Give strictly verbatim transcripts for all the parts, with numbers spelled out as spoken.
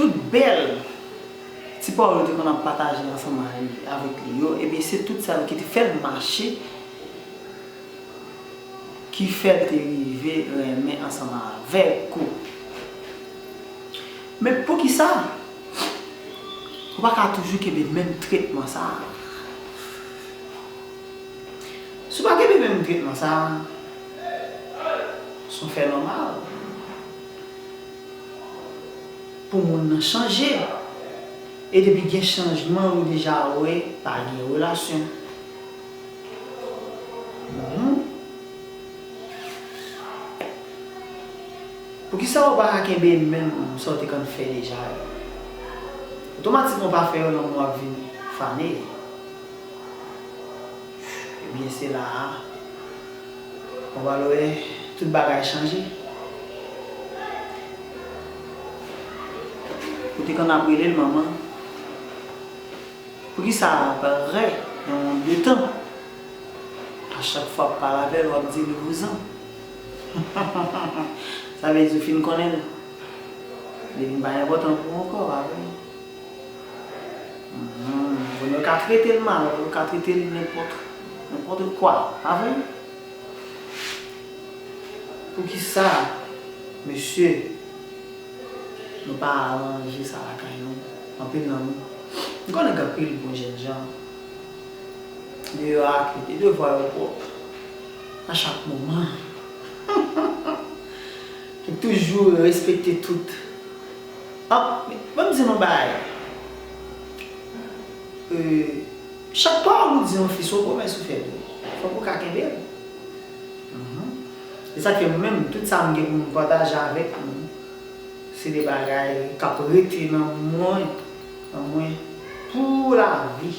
tout bèl ti pawòl ou te konn ap pataje ansanm avèk li yo, ebyen, se tout sa yo ki te fè l mache, ki fè l te rive renmen ansanm avèk ou. Men poukisa ou pa ka toujou kenbe menm tretman sa a? Si w pa kenbe menm tretman sa a, se yon fè nòmal pou moun nan chanje. E depi gen chanjman, ou deja wè pa gen relasyon. Mhm. Poukisa ou pa ka kenbe menm sa w te konn fè deja yo? Otomatikman w pa fè yo, lanmou ap vin fane. Ebyen, se la a, ou pral wè tout bagay chanje. Ou te konn ap rele l manman. Poukisa apre yon de tan, a chak fwa w ap pale avè l, w ap di l vouzan? Sa vle di ou fin konnen l. Li vin pa enpòtan pou ou ankò, pa vre? Mhm. Bon, ou ka trete l mal, ou ka trete l nenpòt, nenpòt kwa, pa vre? Poukisa, mesye, nou pa aranje sa lakay nou? Anpil nan nou, m konnen gen anpil bon jènjan deyò a ki te devwa yo pwòp a chak moman. Ki toujou respekte tout. Ah, ban m di nou bagay. Euh, chak pawòl ou di yon fi, se yon pwomès ou fè tou. Fòk ou ka kenbe l. Mhm. E sa k fè mwen menm, tout sa m gen pou m pataje avèk nou, se de bagay k ap rete nan mwen, nan mwen pou lavi.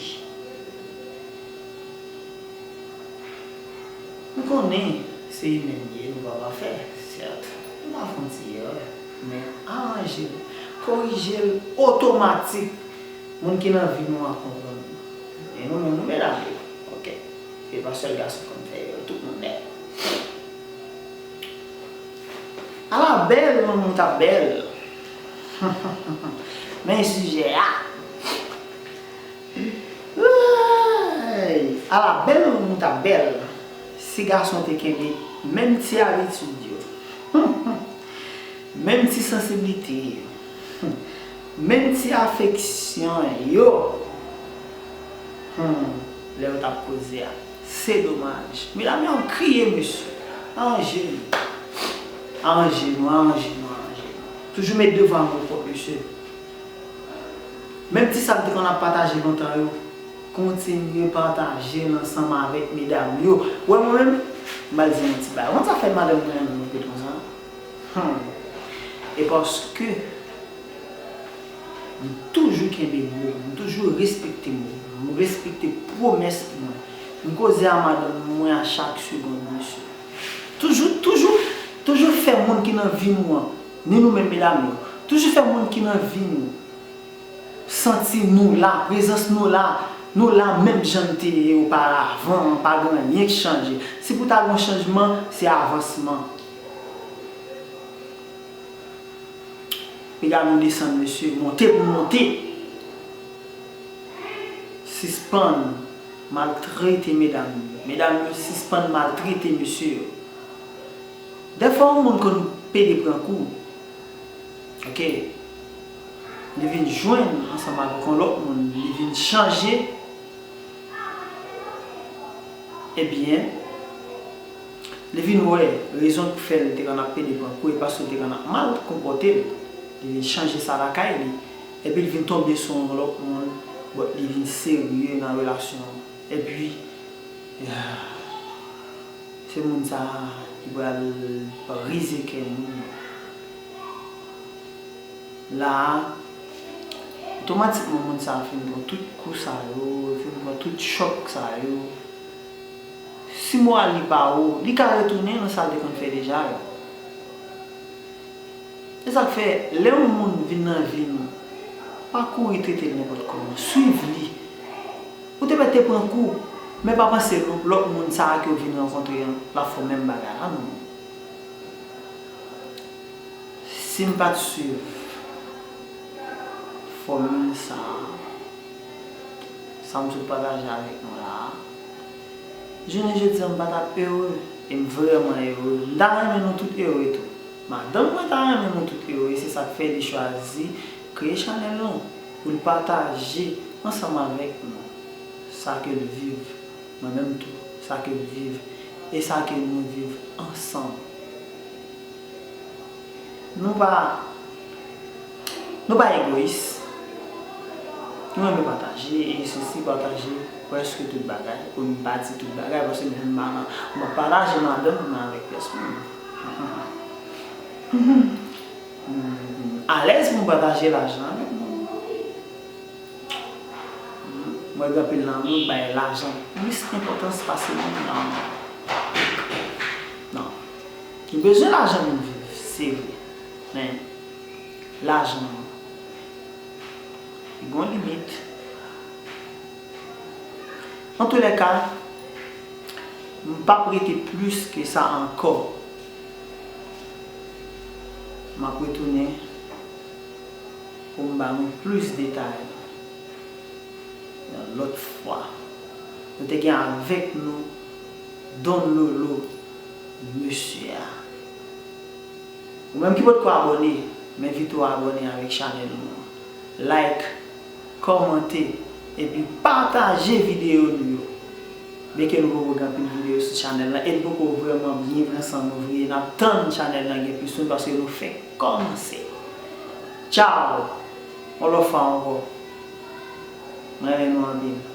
M konnen se imè n ye, nou pa pafè, sèt. Nou ka fè yon ti erè, men aranje l, korije l otomatik. Moun ki nan vi nou an konprann nou. E nou menm, nou medam yo. Oke. E pa sèl gason konn fè erè, tout moun nèt. Ala bèl, lanmou ta bèl. Men sijè a. Ay, ala bèl lanmou ta bèl si gason te kenbe menm ti abitid yo, menm ti sansiblite yo, menm ti afeksyon yo. Hmm, lè yo t ap koze a. Se domaj. Medam yo ap kriye, mesye. Aranje nou. Aranje nou, aranje nou, aranje nou. Toujou met devan nou pwòp, mesye. Menm ti sa m te konn ap pataje lontan yo, kontinye pataje l ansanm avèk medam yo. Ou wè mwen menm, m al di yon ti bagay. Ou konn sa fè madanm mwen renmen mwen pi konsa? Hmm. E paske m toujou kenbe mo, m toujou respekte mo, m respekte pwomès mwen. M koze a madanm mwen a chak segonn, mesye. Toujou, toujou, toujou fè moun ki nan vi nou an, ni nou menm medam yo, toujou fè moun ki nan vi nou santi nou la, prezans nou la, nou la menm jan n te ye oparavan, pa gen anyen k chanje. Si pou ta gen yon chanjman, se avansman. Medam yo desann, mesye, monte pou monte. Sispann maltrete medam yo. Medam yo, sispann maltrete mesye yo. Dèfwa, yon moun konn pede pran kou. Oke. Li vin jwenn ansanm avèk yon lòt moun, li vin chanje. Ebyen, li vin wè rezon k fè l te konn ap pede pran kou e paske l te konn ap mal konpòte l. Li vin chanje sa lakay li. Epi l vin tonbe sou yon lòt moun, but li vin serye nan relasyon an. Epi, se moun sa a ki pral brize kè moun nan. La a, otomatikman moun sa a fin pran tout kou sa yo, fin pran tout chòk sa yo. Si moral li pa wo, li ka retounen nan sa l te konn fè deja yo. Se sa k fè, lè yon moun vin nan vi nou, pa kouri trete l nenpòt kòman, swiv li. Ou te mèt te pran kou, men pa panse lòt moun sa a ke w vin rankontre an, l ap fè w menm bagay la non. Si m pa t swiv Fòmil sa a, sa m sot pataje avèk nou la a, jounen jodi a m pa t ap ere, e m vrèman ere. M ta renmen nou tout ere tou. Madanm mwen ta renmen nou tout ere, e se sa k fè li chwazi kreye chanèl lan pou l pataje ansanm avèk nou sa ke l viv, mwen menm tou, sa ke m viv, e sa ke nou viv ansanm. Nou pa, nou pa egoyis. Nou renmen pataje, e sesi pataje prèske tout bagay. Ou m pa di tout bagay, paske mwen menm m pa, m pa pataje madanm mwen avèk pyès moun. M alèz pou m pataje lajan avèk moun. M wè gen anpil nan moun bay lajan plis enpòtans pase moun nan. Non. Nou bezwen lajan pou n viv, se vre. Men, lajan an, li gen yon limit. Antoulèka, m p ap rete plis ke sa ankò. M ap retounen pou m ba nou plis detay yon lòt fwa. Nou te gen avèk nou Don Lolo, mesye a. Ou menm ki potko abòne, m envite w abòne avèk chanèl nou an. Like, kòmante, epi pataje videyo nou yo. Byenke nou poko gen anpil videyo sou chanèl lan, e n poko vrèman byen pran san nou vre, n ap tann chanèl lan gen plis moun paske nou fèk kòmanse. Tchaw! Yon lòt fwa ankò, mwen renmen nou anpil.